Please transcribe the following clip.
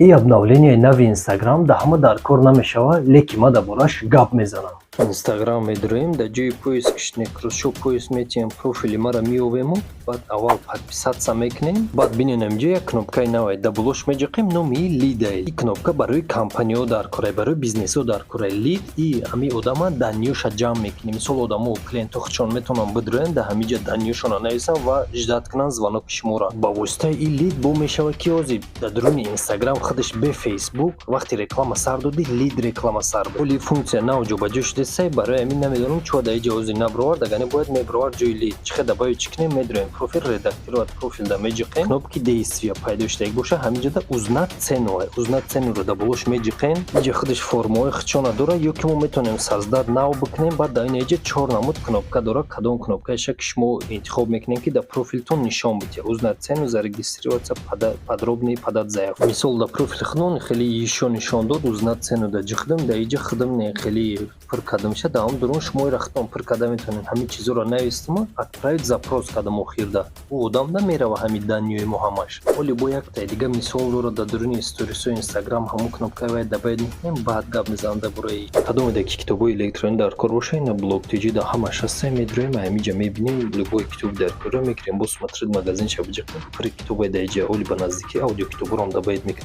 И обновление нави Инстаграм да ҳама дар кор намешавад, лекин ман дар борааш гап мезанам. Инстаграм медуроем, дар ҷои поиск Шнекросшо поиск метиҳем, профили маро меёбему, баъд аввал подписаться мекунем. Баъд бинен, инҷо як кнопкаи навай, дар болош меҷиқем, номи лид ай. И кнопка барои компаниҳо дар корай, барои бизнесҳо дар корай. Лид и ҳамин одама данныеша ҷамъ мекунем. Мисол, одамо, клиентҳо худшон метавонанд бидроянд, дар ҳамин ҷа данныешонро нависанд ва ждать кунанд звоноки шуморо. Ба воситаи ин лид бо мешавад, ки ҳозир дар дуруни Инстаграм худаш бе Фейсбук вақте реклама сар додӣ, лид реклама сар. Оли функсия нав ҷобаҷо шудесай, барои ҳамин намедонам чӯ дар иҷа ҳозир набировард. Агар не, бояд мебировард ҷои лид. Чӣ хел добавить чӣ кунем? Медроем профил, редактировать профил да меҷиқем, кнопки действия пайдо шуда боша, ҳамин ҷода узнать цену, узнать ценуро дар болош меҷиқем. Иҷа худаш формаҳои худшона дорад, ё ки мо метавонем создать нав бикунем. Баъд дар ин иҷа чор намуд кнопка дорад. Кадом кнопкаеша ки шумо интихоб мекунем, ки дар профилтон нишон бидиҳад: узнать цену, зарегистрироваться, подробнее, подать заявку. Мисол, дар профили худмон хеле ишо нишон дод, узнать цену да ҷихдам, дар иҷа худам не хеле пур карда мешавад. Дар он дурун шумо ира худтон пур карда метавонед. Ҳамин чизҳоро навистима, отправить запрос кардам, охирда ӯ одам намерава ҳамин данныеи мо ҳамаш. Оли бо яктаи дига мисол дорад: дар дуруни сторисҳои Инстаграм ҳамон кнопкаи вай добавить мекунем, баъд гап мезанам дар бораи. Кадомеде ки китобҳои электронӣ дар кор боша, ина Блог ТЖ да ҳамаш ҳаста. Медроем, ҳамиҷа мебинем, любой китоб дар корро мегирем. Бо смотреть магазинша биҷиқем, пури китобай дар иҷа. Оли ба наздикӣ аудиокитобҳоро ҳам добавить мекунанд.